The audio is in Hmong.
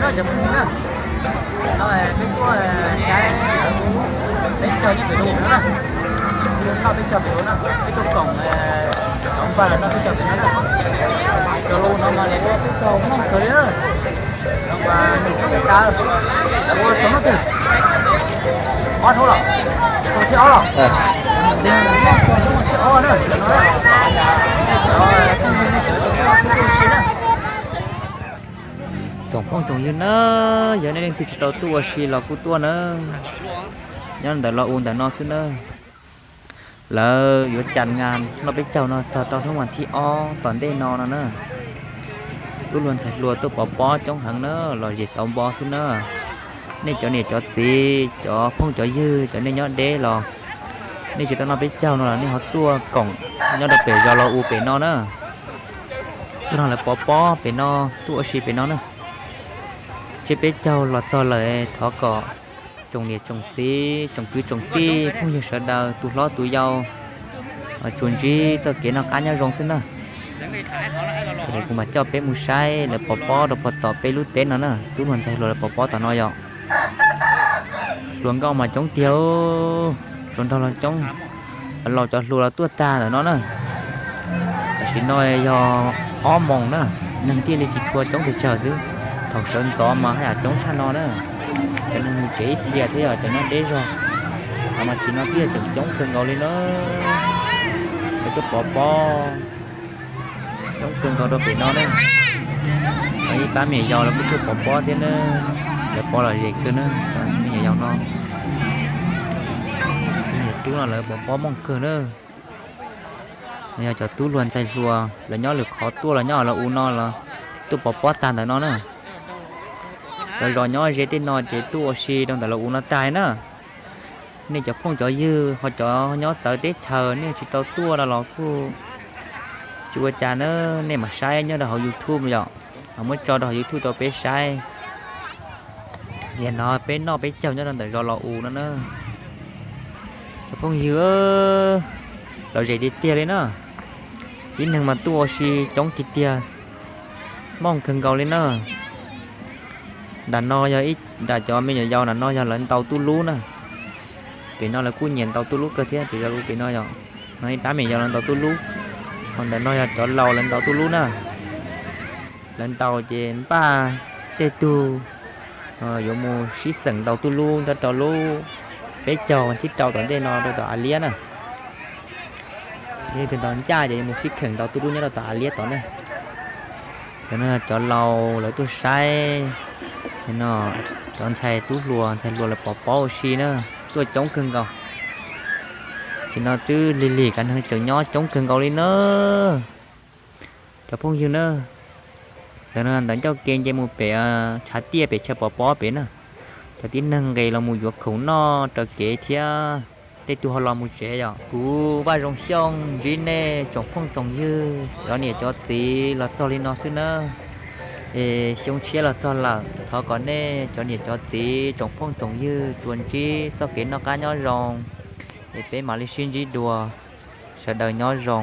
Cov phooj ywg na, no peb tuaj saib peb caug nyob pem lub no na, noj peb caug pem lub na, peb tuaj koom cov npawg noj peb caug pem no na. Cov lus no mas peb caug noj kawg li na. Nws tub tas, lawv ua txog hnub twg? Ob hnub los? Txog thib ob los? Thib ob na. Tsoom phooj tsoom ywg na, yog nej leej twg tsis tau tuaj ua si los kuj tuaj na. Nyob ntawm Lo U ntawm no xwb na. Lawv yuav cas noj peb caug no txog rau hnub vas thib ob tom ntej no no na. Tub hluas ntxhais hluas tuaj pov pob coob heev na, los zes xauv npo xwb na. Nej cov niam cov txiv, cov phooj cov ywg, cov nej nyob deb los, nej tsis tau noj peb caug no los nej ho tuaj koom nyob rau pem zos Lo U pem no na. Tuaj nrog lawv pov pob pem no, tuaj ua si pem no na. Tsiab peb caug los txog lawm, thov kom tsoom niam tsoom txiv, tsoom kwv tsoom tij, phooj ywg sawv daws tus hlob tus yau tsuas ntsib txoj kev noj qab nyob zoo xwb na. Kuv mam coj peb mus saib lawv pov pob rau puag tom peb lub teb no na, tub hluas ntxhais hluas lawv pov pob tom no yom. Hluas nkauj mas coob tiag, hluas nraug los coob, laus cov hluas los tuaj tag ntawm no na. Tam sim no yog ob moos na, neeg thiaj li tsis tshua coob pes tsawg xwb. Thaum sawv ntxov mas haj yam coob tshaj no na. Cov neeg mus tsev ib txhia thiab yog cov nyob deb zog, tam sim no twb yog tseem coob kawg nkaus li na. Cov tuaj pov pob coob kawg nkaus rau pem no na. Ib pab me nyuam yaus los kuj tuaj pov pob thiab na. Lawv pov lom zem kawg na, me nyuam yaus no. Me nyuam tub no lawv pov pob mooj kawg na. Yog cov tub hluas ntxhais hluas lawv nyob lwm qhov tuaj los nyob Lo U no los tuaj pov pob tag ntawm no na. Cov zos nyob ze tej no ces tuaj ua si rau ntawm Lo U no tag na. Nej cov phooj cov ywg ho cov nyob txawv teb chaws nej tsis tau tuaj no los kuj tsis ua cas na, nej mam saib nyob rau hauv YouTube yom, muab tso rau hauv YouTube rau peb saib. Yam no peb noj peb caug nyob rau ntawm zos Lo U no na. Cov phooj ywg, lom zem tiag tiag li na. Tib neeg mas tuaj ua si coob tiag tiag, mooj kawg nkaus li na. Nram no yog ib nram cov me nyuam yaus, nram no yog lawv ntaus tuj lub na. Pem no lawv kuj nyiam ntaus tuj lub kawg thiab, pem zos Lo U pem no yog, no ib pab me nyuam yaus lawv ntaus tuj lub. Ho ntawm no yog cov laus lawv ntaus tuj lub na. Lawv ntaus ces npaj tej tug yuav mus sib xeem ntaus tuj lub nyob rau lub peb caug thib rau tom ntej no rau tom av liab na. Yog tus ntaus ncaj ces yuav mus sib xeem ntaus tuj lub nyob rau tom av liab tod na. Cov no cov laus lawv tuaj saib, cov ntxhais tub hluas ntxhais hluas lawv pov pob ua si na, tuaj coob kawg nkaus. Tam sim no twb lig lig kav neeg tseem nyob coob kawg nkaus li na. Cov phooj ywg na, ntawm no ntawm ncauj ke nce mus pem tshav tiaj pem chaw pov pob pem na. Cov tib neeg nqis los mus yuav khoom noj raws kev thiab tej tug ho los mus tsev yom. Kuv Vaj Zoo Xyooj ntsib nej tsoom phooj tsoom ywg cov niam cov txiv los txog li no xwb na. Es xyoo tshiab los txog lawm, thov kom nej cov niam cov txiv tsoom phooj tsoom ywg tsuas ntsib txoj kev noj qab nyob zoo, es peb mam li sib ntsib dua. Sawv daws nyob zoo.